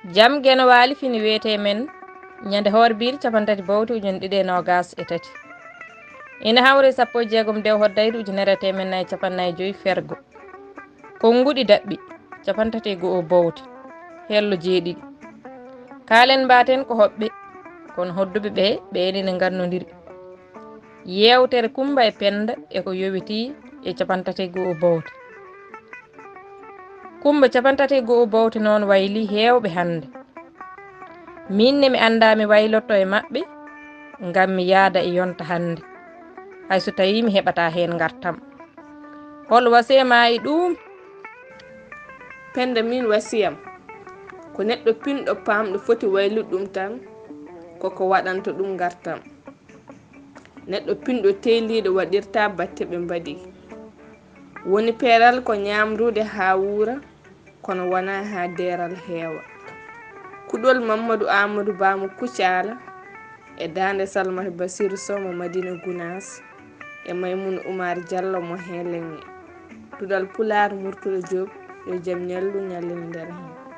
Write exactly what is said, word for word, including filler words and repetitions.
Jam Geno Waali fini wiyetee men ñande hoore biiri cappanɗe tati bowte ujunere ɗiɗi e noogaas e tati. Ina hawre sappo e jeegom dew hoddaydu ujunere e teemed nay cappanɗe nay joy fergo. Konnguɗi daɓɓi cappanɗe tati e go'o bowte, hello jeeɗiɗi. Kaalen mbaaten ko hoɓɓe, kono hodduɓe ɓe ɓeene ne ngannondiri. Yeewtere Kummba e Pennda e ko yowitii e cappanɗe tati e go'o bowte. Kummba cappanɗe tati e go'o bowte noon waylii heewɓe hannde. Miin ne mi anndaa mi waylotto e maɓɓe, ngam mi yaada e yonta hannde, hay so tawii mi heɓataa heen ngartam. Hol wasiya maa e ɗuum? Pennda miin wasiyam, ko neɗɗo pinɗo paamɗo foti waylude ɗum tan, koko waɗanta ɗum ngartam. Neɗɗo pinɗo teyliiɗo waɗirta batte ɓe mbaɗi. Woni peeral ko ñaamrude haa wuura, kono wonaa haa deeral heewa. Kuɗol Mammadu Aamadu Ba mo Kucaala e daande Salmata Basiiru Sow mo Madiina Gunaas e Maymuuna Umaar Jallo mo Heeleŋe. Duɗal Pulaar Murtuɗo Joob, yo jam ñallu ñallin nder heen.